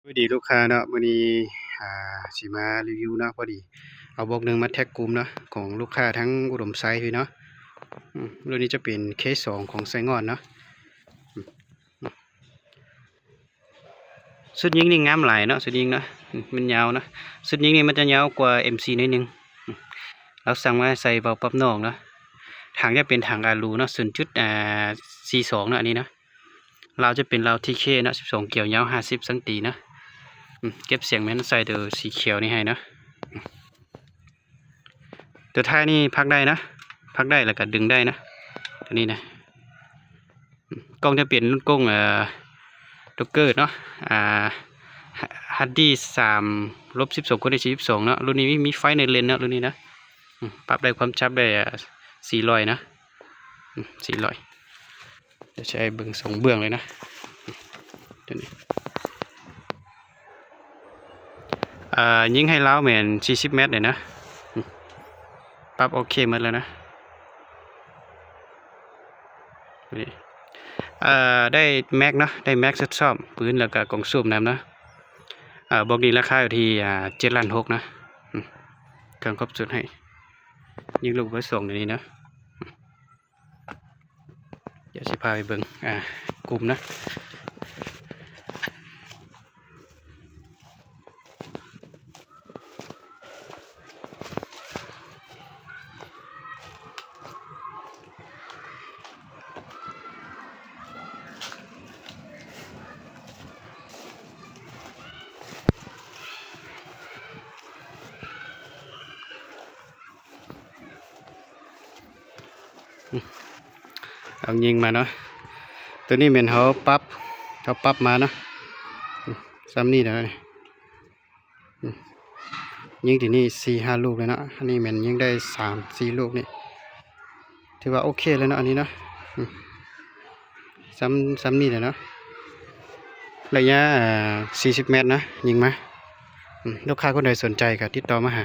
ສະບາຍດີລູກຄ້າເນາະ, ມື້ນີ້ ອ່າ ຊິມາຣີວິວເນາະ, ພໍດີເອົາບອກໜຶ່ງມາແທັກກຸ່ມເນາະ ຂອງລູກຄ້າທາງອຸດົມໄຊພີ້ເນາະ. ອືມ ລຸ້ນນີ້ຈະເປັນເຄສອງຂອງໄຊງ່ອນເນາະ. ອືມ ຊຸດຍິງນີ້ງາມຫຼາຍເນາະ, ຊຸດຍິງເນາະ ອືມ ມັນຍາວເນາະ, ຊຸດຍິງນີ້ມັນຈະຍາວກວ່າເອັມສີ່ໜ້ອຍໜຶ່ງ. ອືມ ລາວສັ່ງມາໃສ່ເບົາປັບນອກເນາະ, ຖັງຈະເປັນຖັງອາລູເນາະ ສູນຈຸດ ອ່າ ສີ່ສອງເນາະ ອັນນີ້ເນາະ. ລາວຈະເປັນລາວທີເຄເນາະ ສິບສອງກຽວ ຍາວຫ້າສິບຊັງຕີເນາະ. ອືມ ເກັບສຽງແມ່ນໃສ່ໂຕສີຂຽວນີ້ໃຫ້ເນາະ. ອືມ ໂຕທ້າຍນີ້ພັກໄດ້ນະ, ພັກໄດ້ແລ້ວກໍດຶງໄດ້ນະ ໂຕນີ້ນະ. ອືມ ກ້ອງຈະເປັນລຸ້ນກ້ອງ ເອີ ໂຈກເກີເນາະ ອ່າ ຮັດດີສາມລົບສິບສອງຄູນໃນສີ່ສິບສອງເນາະ. ລຸ້ນນີ້ມີ ມີໄຟໃນເລນເນາະ ລຸ້ນນີ້ນະ. ອືມ ປັບໄດ້ຄວາມຈັບໄດ້ ອ່າ ສີ່ຮ້ອຍນະ. ອືມ ສີ່ຮ້ອຍ. ດຽວຊິໃຫ້ເບິ່ງສອງເບື້ອງເລີຍນະ ໂຕນີ້. ອ່າ ຍິງໃຫ້ລາວແມ່ນສີ່ສິບແມັດເລີຍນະ. ອືມ ປັບໂອເຄໝົດແລ້ວນະ. ນີ້ ເອີ ໄດ້ແມັກເນາະ, ໄດ້ແມັກຊຸດຊ້ອມປືນ ແລ້ວກະກ່ອງສູບນຳເນາະ. ເອີ ບອກນີ້ລາຄາຢູ່ທີ່ ອ່າ ເຈັດລ້ານຫົກເນາະ. ອືມ ເຄື່ອງຄົບຊຸດໃຫ້ ຍິງລູກໄປສົ່ງດຽວນີ້ເນາະ. ດຽວຊິພາໄປເບິ່ງ ອ່າ ກຸ່ມນະ. ເອົາຍິງມາເນາະ, ໂຕນີ້ແມ່ນເຮົາປັບ ເຮົາປັບມາເນາະ. ສ່ຳນີ້ແຫຼະ ຍິງທີ່ນີ້ສີ່ຫ້າລູກເລີຍເນາະ. ອັນນີ້ແມ່ນຍິງໄດ້ສາມສີ່ລູກນີ້ ຖືວ່າໂອເຄເລີຍເນາະ ອັນນີ້ເນາະ. ສ່ຳ ສ່ຳນີ້ແຫຼະເນາະ ໄລຍະ ເອີ ສີ່ສິບແມັດເນາະ ຍິງມາ. ອືມ ລູກຄ້າຄົນໃດສົນໃຈກໍຕິດຕໍ່ມາຫາ